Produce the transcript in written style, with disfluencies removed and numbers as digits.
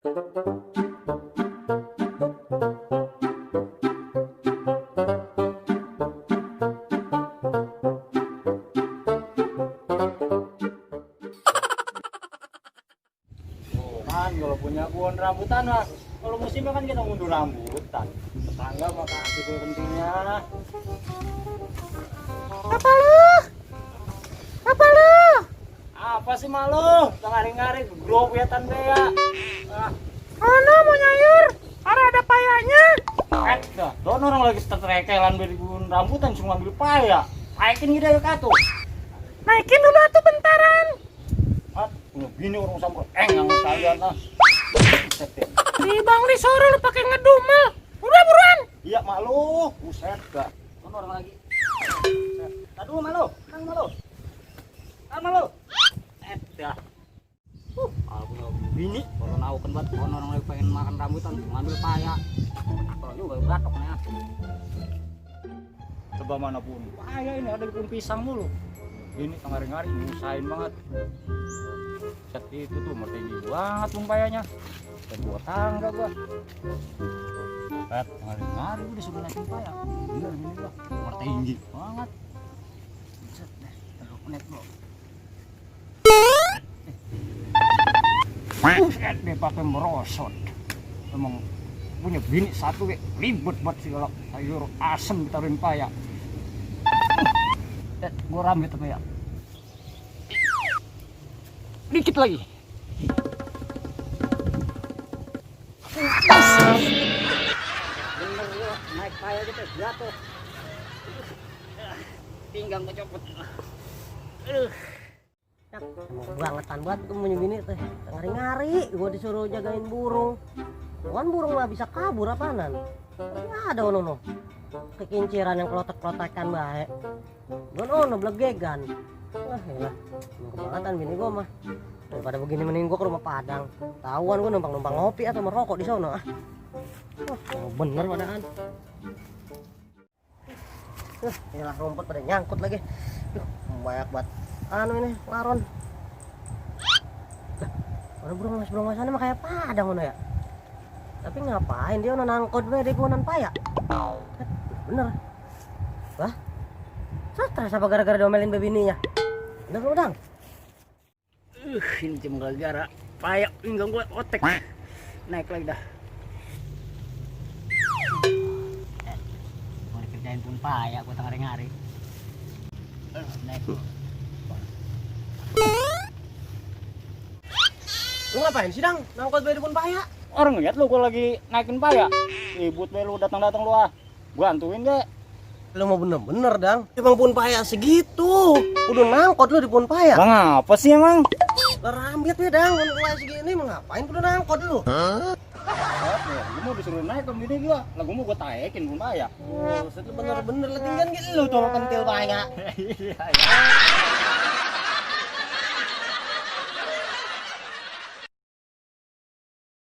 Kan kalau punya kebun rambutan mah, kalau musimnya kan kita ngunduh rambutan. Tetangga mah kasih tuh pentingnya. Apa lu? Apa lu? Apa sih malu? Ngari-ngari growetan deh ya. Ono mau nyayur? Ada payanya. Dah, don orang lagi tertrekelan dari kebun rambutan cuma ngambil paya. Payakin gitu ya katu. Naikin dulu atuh bentaran. Punya bini orang sampai yang sekalian ah. Buset deh. Di bang di sore lu pakai ngedumel. Udah buruan. Iya malu, buset gak. Don orang lagi. Aduh malu, kan malu. Kan malu. Dah. Kalau punya bini, kalau nahu kan buat orang lagi pengen makan rambutan, ngambil paya. Kalau juga beratok nih. Coba manapun, paya ini ada di pohon pisang mulu. Ini ngari-ngari nyusahin banget. Set itu tuh mertinggi banget payanya. Dan gua tangga gua. Ngari-ngari udah disuruh naikin paya. Bener gini gua, mertinggi banget. Set deh, terus naik bro. Set deh pakai merosot. Emang punya bini satu ribet buat segala sayur asem ditaruhin paya. Gua rambut apa ya? Dikit lagi. Bener ya, naik paya gitu jatuh. Pinggang kecopot. Bangetan banget tuh punya bini teh. Ngari-ngari gua disuruh jagain burung. Kan burung lah bisa kabur apaanan. Ya ada ono kekinciran yang kelotek-klotekan bae. Gon ono blegegan. Wah ya, kebangetan bini gua mah. Daripada begini mending gua ke rumah Padang. Tahuan gua numpang-numpang ngopi atau merokok di sono ah. Wah, bener padahal. Iyalah rumput pada nyangkut lagi. Banyak banget. Anu ini laron. Ada burung mas sana mah kayak Padang ono ya. Tapi ngapain dia nangkut di pohonan paya? Bener. Wah. Stres apa gara-gara diomelin bebininya? Bener lu, Dang? Ini cuma gara-gara paya pinggang gue otek. Naik lagi dah. Mau dikerjain pun paya gue ngari-ngari. Naik. Lu ngapain sih, Dang? Nangkut di pun paya? Orang ngeliat lu kalau lagi naikin paya. Ribut lu datang-datang lu ah. Bantuin deh. Lu mau bener-bener, Dang? Emang pun paya segitu. Udah nangkut lu di pun paya. Bang apa sih emang? Lah rambit ya, Dang. Pun paya segini emang ngapain kudu nangkut lu? Gue mau disuruh naik ke bini gua. Lah gua mau gua taekin pun paya. Oh, bener-bener lah tinggal gitu lu tuh kentil paya. Iya.